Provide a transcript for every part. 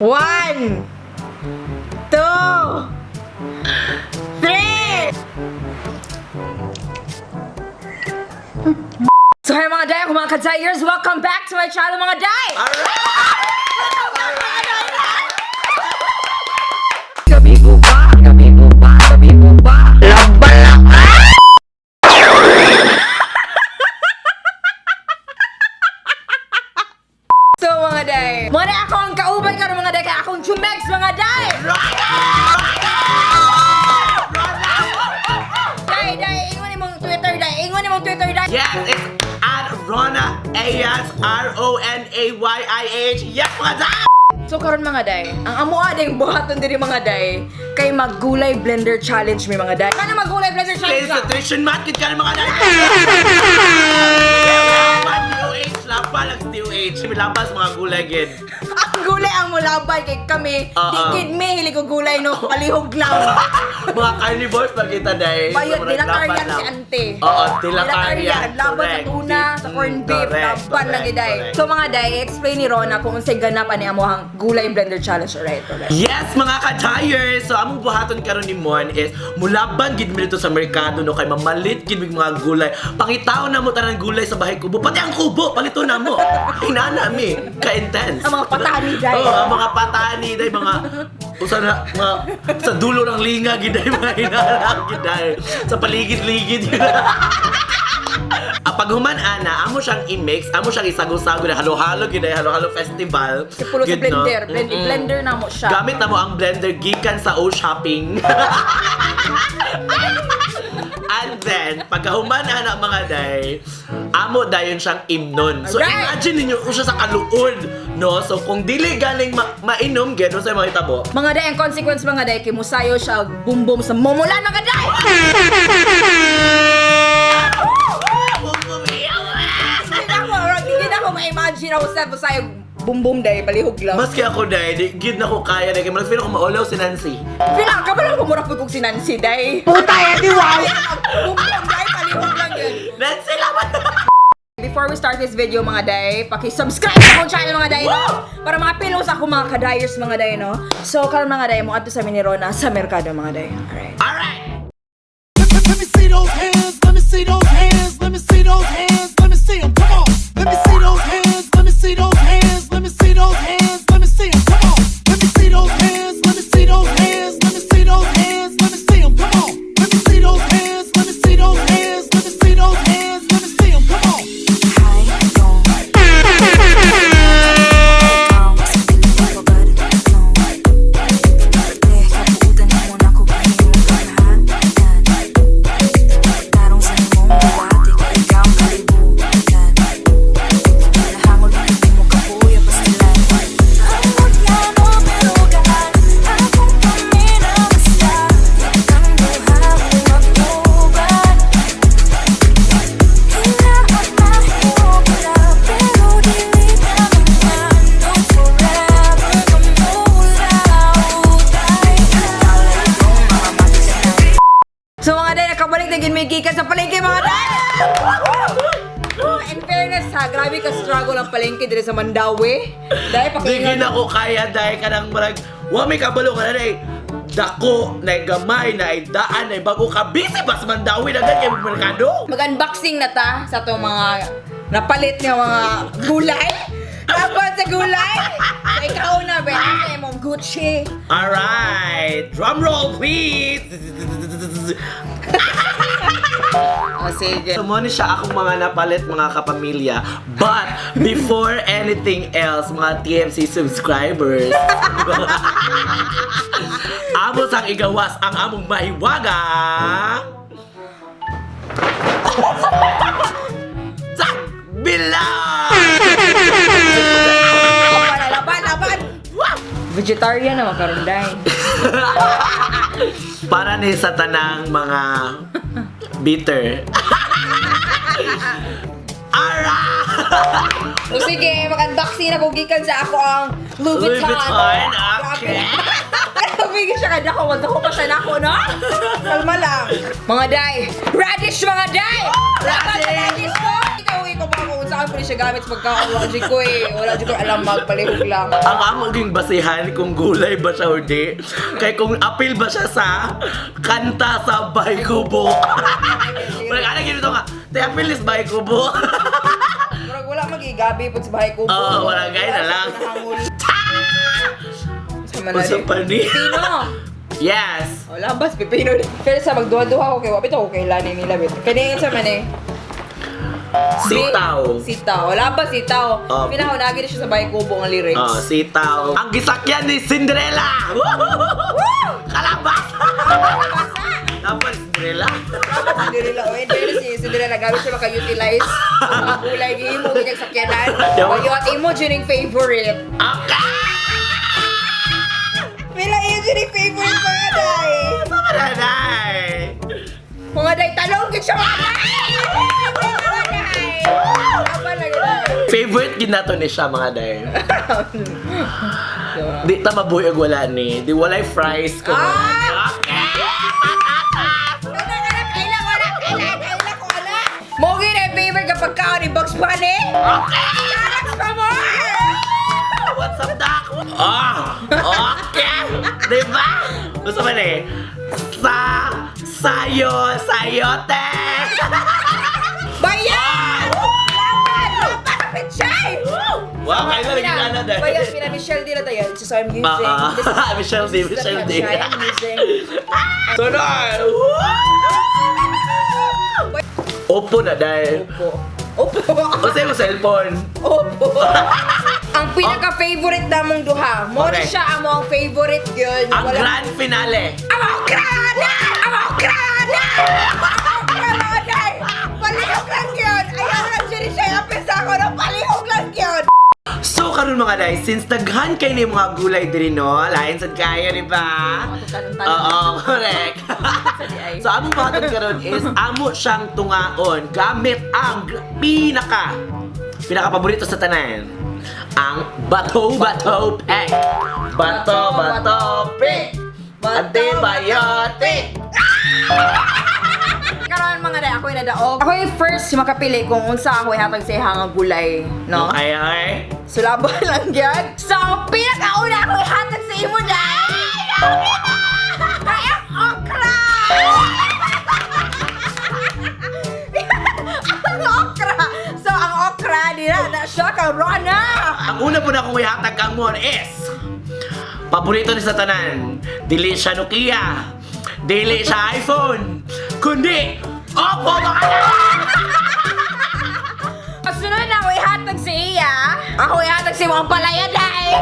One, two, three! So hi mga day, ako mga ka-Dayers! Welcome back to my channel, mga day! Gabi ko ba? Gabi ko ba? Gabi ko ba? Laban na! So mga day ako ang kauban karon, mga day, kay akong chumex, mga day! Day, day, ingon imong Twitter, day, ingon imong Twitter, day! Yes, it's at Rona Ayas, Ronayih. Yes, mga day! So karon, mga day, ang amo ading buhaton diri, mga day, kay maggulay blender challenge mi, mga day. Kana maggulay blender challenge Since ka? nutrition month, gid ka na, mga day! Laban, DOH, laban ang DOH. Laban sa mga gulay, gid. Ang gulay ang mulabay kay kami. Oo. Di gid mi hilig og gulay no, palihog lang. Mga carnivores pag kita, day. Bayot, Murag dilakaryan laban si lang. ante. Oo, dilakaryan. Laban sa Correct. tuna, sa corned beef, Correct, laban lang correct, giday. correct. So mga day, explain ni Rona kung unsay ganap ani amohang gulay blender challenge. Alright. Yes, mga ka-tires! So, among buhaton karon ni Mon is mulaban gid mi dito sa merkado no kay mamalit gid mig mga gulay. Pangitaon na mo tanan gulay sa bahay kubo. Pati ang kubo palito na mo. Inana mi ka-intense. Ang mga patani, day. Oo, ang mga patani day, mga usa na mga sa dulo ng linga gid day, mga hinala gid day. Sa paligid-ligid. Pag human ana, amo siyang i-mix, amo siyang isago-sago na halo-halo gid day, halo-halo festival. Sipulo sa Gid, no? blender, blender na mo siya. Gamit na mo ang blender gikan sa O Shopping. And then, pagkahuman na mga day, amo dayon siyang imnon. So Alright. imagine ninyo kung siya sa kaluod, no? So kung dili galing mainom, gano'n sa mga itabo. Mga day, ang consequence, mga day, kay musayo siya og bumbum sa mumulan, mga day! Hindi na ako ma-imagine ako sa musayo bumbum day, palihog lang. Maski ako day, di gid na ko kaya day, kay malag feel ko maulaw si Nancy. Feel ka ba lang kumura po kung si Nancy, day? Puta eh, di wow! Bumbum day, palihog lang yun. Nancy laban! Before we start this video, mga day, paki-subscribe sa akong channel, mga day, no? Para mga pilos ako mga kadayers, mga day, no? So karon, mga day, mo adto sa ni Rona sa merkado, mga day. Alright. Alright! Let me see those hands, let me see those hands, let me see those hands, let me see 'em. Come on. Let me see those hands, let me see those hands, let me see those hands, let me see 'em. Come on. Let me see those hands, let me see those hands, let me see those hands, let me see 'em. Come on. Let me see those hands, let me see those hands, let me see those hands, let me see 'em. Come on. So mga day, nakabalik na gid mi gikan sa palengke, mga day! In fairness ha, grabe ka struggle ang palengke diri sa Mandaue. Dahil Di pakiingon. gid ako kaya day kanang marag wa may kabalo ka na day. Dako, na gamay, na daan, na bago ka busy bas Mandawi na kay merkado. Mag-unboxing na ta sa itong mga napalit nga mga gulay. Laban sa gulay! So ikaw na, be. Ano imong Gucci? Alright, drum roll please. O, sige. So mo ni siya akong mga napalit, mga kapamilya. But before anything else, mga TMC subscribers, amo sang igawas ang among mahiwaga. Jack Bilang! Laban, laban, laban! Vegetarian na makarunday. Para ni sa tanang mga bitter. Alright! So sige, mag-unboxing na kung gikan sa ako ang Louis Louis Vuitton. Vuitton, okay. Grabe siya kada ko. Wag ko pa siya na ako, no? Kalma lang. Mga day! Radish, mga day! Laban sa radish ko! Ikaw, ikaw ba kung sa Unsaon po ni siya gamit sa pagkaon, wala jud ko eh. Wala jud ko alam, magpalihog lang. Ang among ging basihan kung gulay ba siya or di, kay kung apil ba siya sa kanta sa Bahay Kubo. Wala ka na ito nga, te apil is Bahay Kubo. Murag wala magigabi pud sa bahay kubo. Oo, wala, gaya na lang. Sa man na Unsa pa ni? Pipino. Yes. O labas pipino. Pero sa magduha-duha ko kay wa bitaw ko kay lani nila bit. Kani sa man eh. Sitaw. Sitaw. Labas sitaw. Oh. Pinahunagi na siya sa bahay kubo ang lyrics. Oh, sitaw. Ang gisakyan ni Cinderella. Woo! Kalabasa! Dapat Cinderella. Cinderella oy, dahil si Cinderella gamit siya maka-utilize ang mga gulay gihimo gid sakyanan. Yawa. Bayot imo jud ning favorite. Okay! Pila iyo jud ning favorite mga day. Sama na, day. Mga day talong gid siya mga day. Mga day. Laban lang gid. Favorite gid nato ni siya mga day. Di ta mabuhi og wala ni. Di walay fries ko. Ah! Okay! Patatas! Kana kana kaila wala kaila kaila ko ana. Mo gid ang favorite kapag kaon ni Bugs Bunny. Okay! Thanks pa more. What's up, Doc? Ah! Okay! Diba? Gusto ba ni? Sa... Sayo! Sayote! Bayan! Laban! Laban sa pechay! Wow, kayo na naging ano dahil. Bayan, pina Michelle D na tayo. So I'm using Ah, this ah. Michelle D, this is the Michelle D. pechay I'm using. Sunod! Opo na dahil. Opo. Opo. O sa'yo cellphone. Opo. Ang pinaka-favorite namong duha. Mo ni Okay. siya amo ang favorite gyud. Ang grand finale. Ang krana! Ang krana! Ang krana! Palihog lang yun! Ayaw lang siya ni siya apis ako na palihog lang yun! So karon mga day, since daghan kay ni mga gulay diri no, lain sad kayo di ba? Talon-talon. Oo, correct. Sa di ay. So among buhaton karon is amo siyang tungaon gamit ang pinaka pinaka paborito sa tanan. Ang bato bato pick. Bato bato pick. Bato, Antibiotic. Karon mga day, ako'y nadaog. Ako'y first makapili kung unsa ako ihatag sa ihang nga gulay, no? Okay, okay. So laban lang yan. So, ang pinakauna ako ihatag sa imo day! Kay ang okra! Ang okra! So, ang okra, di na, na siya ka Rona! Ang una po na akong ihatag kang mon is paborito ni sa tanan. Dili siya Nokia. Dili siya iPhone. Kundi Oppo mga na! Ang sunod na ako ihatag sa iya, ako ihatag sa imo ang palaya day!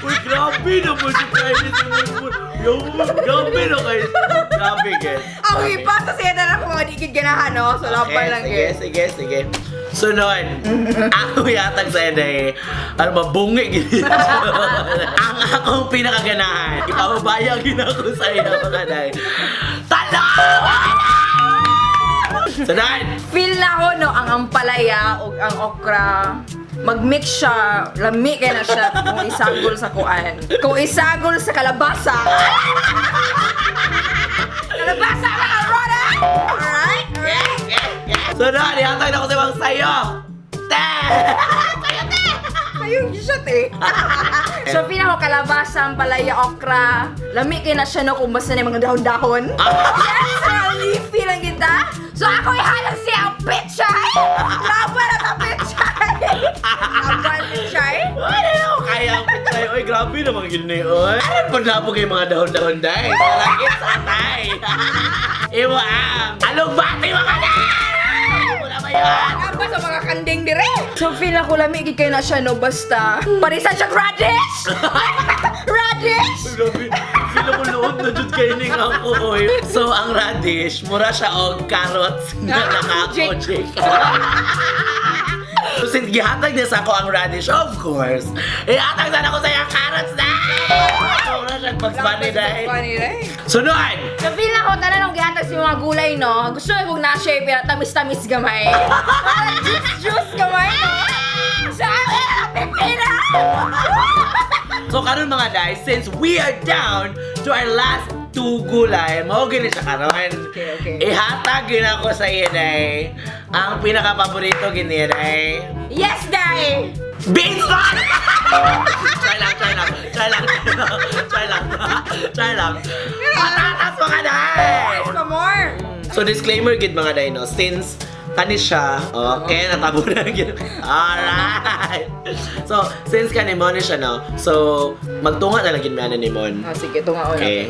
Uy, grabe naman si Kylie sa mga. Yo, grabe na kayo. Grabe, guys. Ang ipasa siya na lang kung mga dikit ganahan, no? So, laban Okay, lang sige, yun. sige, sige. Sunod, ako yatag sa ere. Ano mabungi gid. Ang akong pinakaganahan. Ipababaya gid ako sa iyo mga day. Talong! Sunod! Feel na ko, no, ang ampalaya o ang okra, mag-mix siya, lami kaya na siya kung isagol sa kuan. Kung isagol sa kalabasa. Kalabasa, mga Rona! Alright? Alright? Sunod, ihatag na ko sa ibang sayo. Te! Ayun, shot eh. So, feel ako kalabasa, ampalaya, okra. Lami kaya na siya, no, kung basta na yung mga dahon-dahon. Yes, sir! Leafy lang kita. So, ako ihalang siya ang pechay! Laban na ang pechay! Laban pechay! Ay, ano, kaya ang pichay. Oy, grabe naman gini, oy. Ano po na po kayo mga dahon-dahon dahil? Talangit sa atay. Iwa ang alugbati mga day! Wala ba yun? Apa sa mga kanding dire? So feel ako lami gid kayo na siya no basta. Parisan siya radish. Radish. Uy, grabe. Feel ko lood na jud kayo ning ako, oy. So, ang radish, mura siya og carrots na naka-ojik. So, since gihatag niya sa ako ang radish, of course, ihatag na ako sa iyang carrots na! Mura siyang Bugs Bunny dahil. Bunny dahil. Sunod! So feel ako tanan nung gihatag sa mga gulay no. Gusto ko na siya pero tamis-tamis gamay. Parang juice juice gamay no. Sa akin ang pipina. So karon mga guys, since we are down to our last to gulay, mao gini siya karon. Okay. Ihatag gin ako sa iya, day. Ang pinaka-paborito gini, day. Yes, day! Beans man! Try lang, try lang, try lang, try lang, try lang. Patatas, mga day! Pa more! So disclaimer gid, mga day, no, since kani siya, okay, natabo na gid. Alright. So, since kani mo ni siya, no, so magtunga na lang gid mi ana ni Mon. Ah, sige, tunga ko Okay.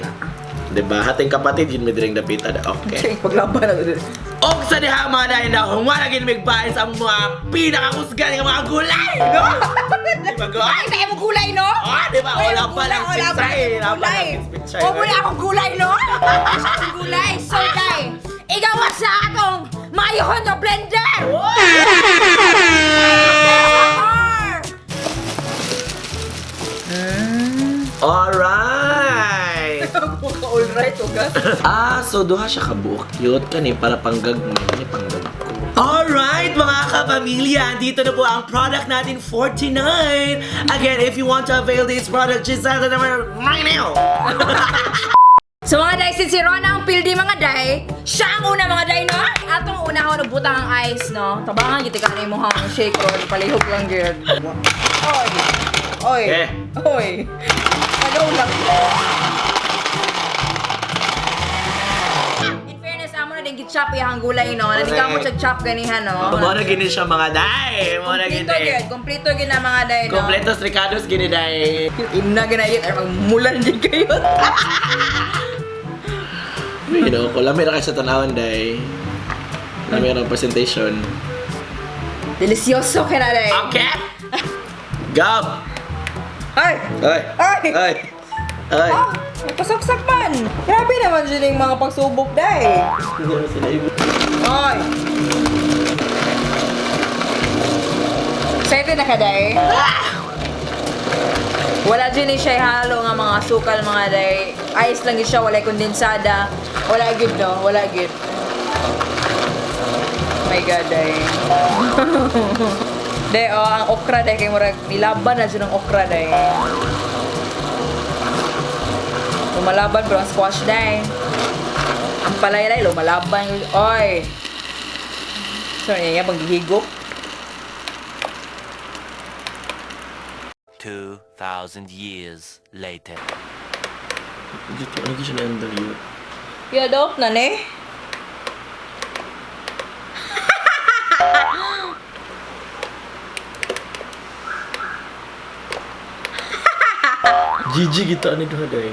Diba? Hating kapatid yun may diring dapitan. Okay. Paglaban na. Og sa diha, mga day, na humana gid migbahin sa mga pinakakusgan nga mga gulay, no? Di ba go? Ay, tayo mo gulay, no? Ah, di ba? Wala pa lang Wala pa pichay. lang Wala pa gulay. lang pichay. Oh, wala akong gulay, no? Wala akong gulay. So, day, igawas sa atong mayuhon na blender! Alright! Alright, ugas. Ah, so duha siya kabuok. Cute kani para panggag mo, kani panggag ko. Alright, mga kapamilya, andito na po ang product natin for tonight. Again, if you want to avail this product, just send the number right now. So mga day, since si Rona ang pildi, mga day, siya ang una, mga day, no? Atong una ko nagbutang ang ice, no? Tabangan, giti ka na yung muhang shake ron. Palihog lang, girl. Oy! Oy! Eh. Oy! Ano lang? In fairness, amo na din git-chop iyang gulay, no? Nadi ka mo Correct. chop ganihan, no? Mo na gini siya, mga day. Mo na Kompleto gini. gyud, kompleto gyud na, mga day, no? Kompletos ricados gini, day. Ina ginayit, ay magmulan din kayo. You know, ko lami ra kay sa tanawon, day. Lami ra ang presentation. Delisyoso ka na, day. Okay. Go. Ay! Ay. Ay! Ay. Ay. Ah, pasaksak man. Grabe naman dyan yung mga pagsubok, day. Hindi mo sila ibu. Oy! Excited na ka, day? Wala dyan eh siya halo nga mga asukal, mga day. Ice lang yun siya, wala kondensada. Wala good, no? Wala good. Oh my God, day. Day, oh, ang okra, day. Kay murag, nilaban na dyan ang okra, day. Lumalaban, pero ang squash, day. Ang palay, day, lumalaban. Oy! So, niya, paghihigop. 2,000 years later. Dito, ano siya na interview? Yadop na ni. GG gito ani duha, day.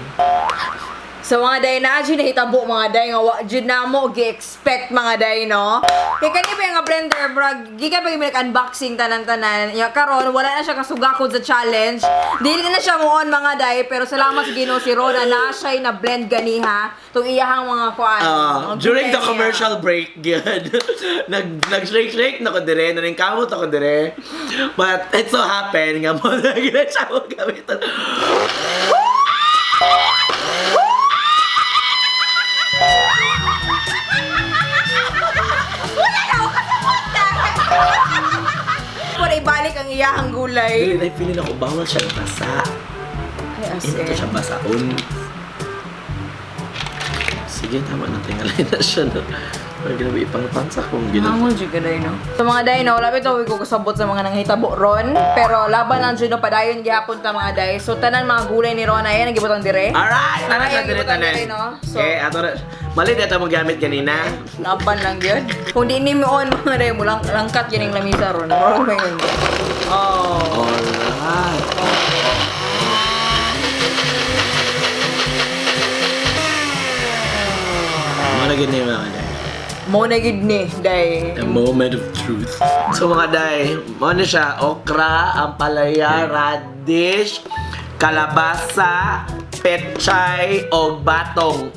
So mga day na jud nahitabo, mga day, nga wa jud na mo gi-expect, mga day, no. Kay kani pa nga blender, brag gikan pa gyud unboxing tanan-tanan. Ya karon wala na siya kasugakod sa challenge. Dili na siya muon, mga day, pero salamat sa Ginoo si Rona na siya na blend ganiha tong iyahang mga kuan. Ah, mga during the gulay niya. commercial break, gyud. Nag shake shake na ko dire, naning kamot ako dire. But it so happened nga mo na gina siya mo gamiton. Wala na ako kasabot na. Wala ibalik ang iyahang gulay. Dili ay feeling ako bawal siya basa. Ay, as Ino to in. siya basaon. Sige, tama na tingalay na siya, no. Ay, grabe, ipangpansa kong gina. Angol jud ka, day, no? Sa mga day, no, wala bitaw ko kasabot sa mga nanghitabo ron. Pero laban lang jud, no, padayon gihapon ta, mga day. So tanan mga gulay ni Rona ayan ang gibutang dire. Alright, tara Ay, sa ang dire gibutang tanan. dire, no? So, Okay, ato na. Mali dito mo gamit ganina. laban lang gyud. Kung di ni mo on, mga day, mo lang langkat yun ang lamisa ron. Murag may yun. Oh. Alright. Mga gid ni, mga day. Mo na gid ni, day. The moment of truth. So mga day, mo na siya, okra, ampalaya, radish, kalabasa, pechay, o batong.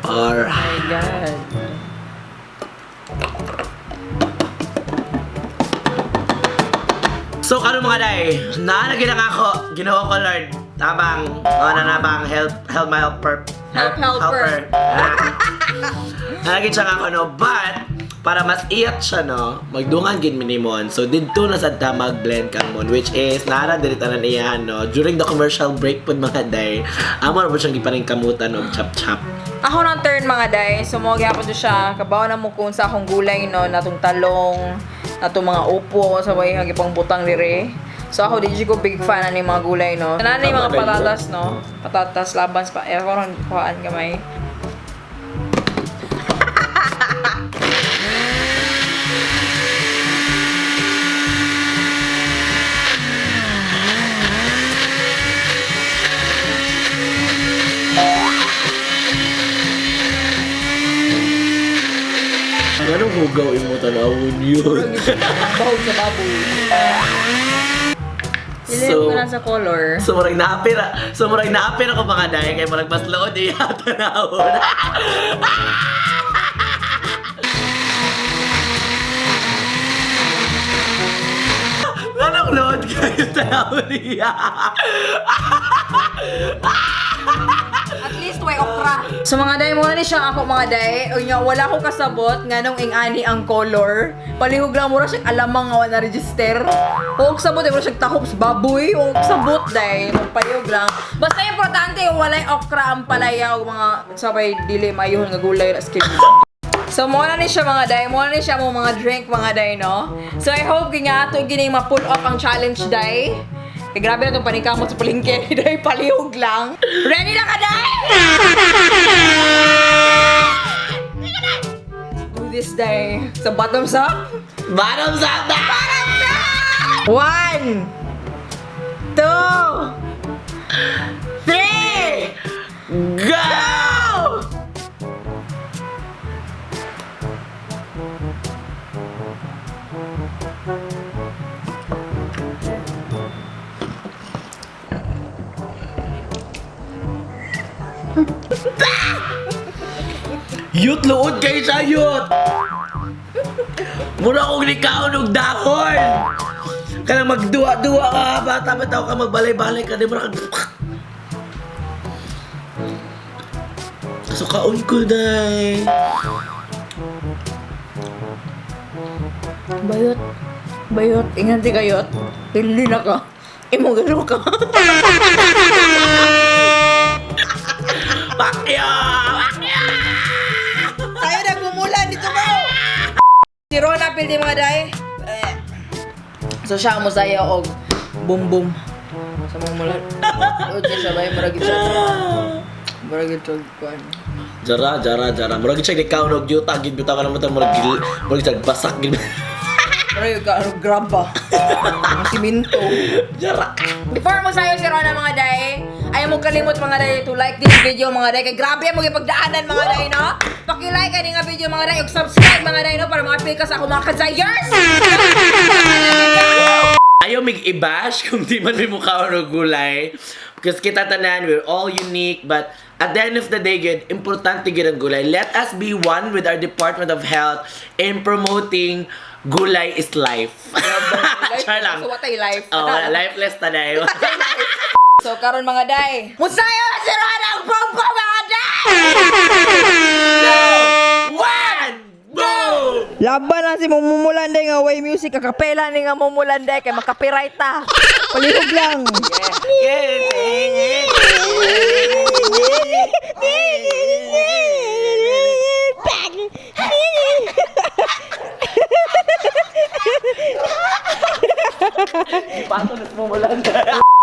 Alright. My God. So karon, mga day, naanagin ang ako, Ginoo ko Lord, tabang, mga nanabang, help, help my helper. Help, helper. Ah. Nalagin siya nga ako, no? But, Para mas iyat siya, no, magdungan gid minimon. So, didto na sad ta mag-blend kang mon, which is, nara diri tanan iyahan, no, during the commercial break pod mga day, amo ra po siyang giparing kamutan og chap-chap. Ako nang turn mga day, so mo gyapon to siya, kabaw na mo kung sa akong gulay no, natong talong, natong mga upo sa way hagi pang butang dire. So ako di ko big fan ani mga gulay no. Tanan ni mga Tama na yun. patatas no. Patatas labans pa. Eh ako ron kuhaan gamay. Anong hugaw imo tanawon yun? Bahog sa baboy. So, ko lang sa color. So murag naapir so murag naapir ako mga day kay murag mas lood iya tanawon. Anong load kayo tanawon niya? At least way okra. So mga day mo ni siya ako mga day. Unya wala ko kasabot nganong ing-ani ang color. Palihog lang mura siya alamang nga wala register. Huwag sabot mura siya tahop sa baboy. Huwag sabot day. Palihog lang. Basta importante walay okra ang palaya o mga sabay dili mayuhon nga gulay ra skin. So mo na ni siya mga day, mo na ni siya mo mga drink mga day no. So I hope nga ato gini ma-pull off ang challenge day. Kay grabe na tong paningkamot sa palengke, day palihog lang. Ready na ka day? Do this day. So bottoms up. Bottoms up na! Bottoms up! 1 2 3 Go! Yut, luod kayo sa yut! Mura kong likaon og dahon! Kanang magduwa-duwa ka, bata ba tao ka, magbalay-balay ka, di mo na ka... So kaon ko, day. Bayot. Bayot. Ingat di kayot. Dili na ka. Imo gano ka. Pakyo! Pakyo! Tayo nagmumulan dito ba? Si Rona pildi mga day. Eh. So siya ang musaya og bum bum. Sa mga mulan. Od siya bay murag gyud siya. Murag gyud siya kuan. Jara, jara, jara. Murag siya likaon og yuta, gid bitaw ka naman murag gil, murag siya basak gid. Murag gyud ka ano graba. Mga simento. Jara. Before mo sayo si Rona mga day, ayaw mo kalimot mga day to like this video mga day. Kay grabe ang mga pagdaanan mga day no. Paki-like ani nga video mga day ug subscribe mga day no para makapil ka sa akong mga kazayers. Ayaw mig i-bash kung di man may mukha o gulay. Because kita tanan, we're all unique. But at the end of the day, gud, importante gud ang gulay. Let us be one with our Department of Health in promoting gulay is life. Char lang. So what ay life? Oh, wala, lifeless tanay. So karon mga day, musayo na si Rona ang bongko mga day! One! Boom! Laban lang si Mumumulan day nga way music akapela ni nga Mumulan day kay makapiright ta. Palihog lang. Yeah.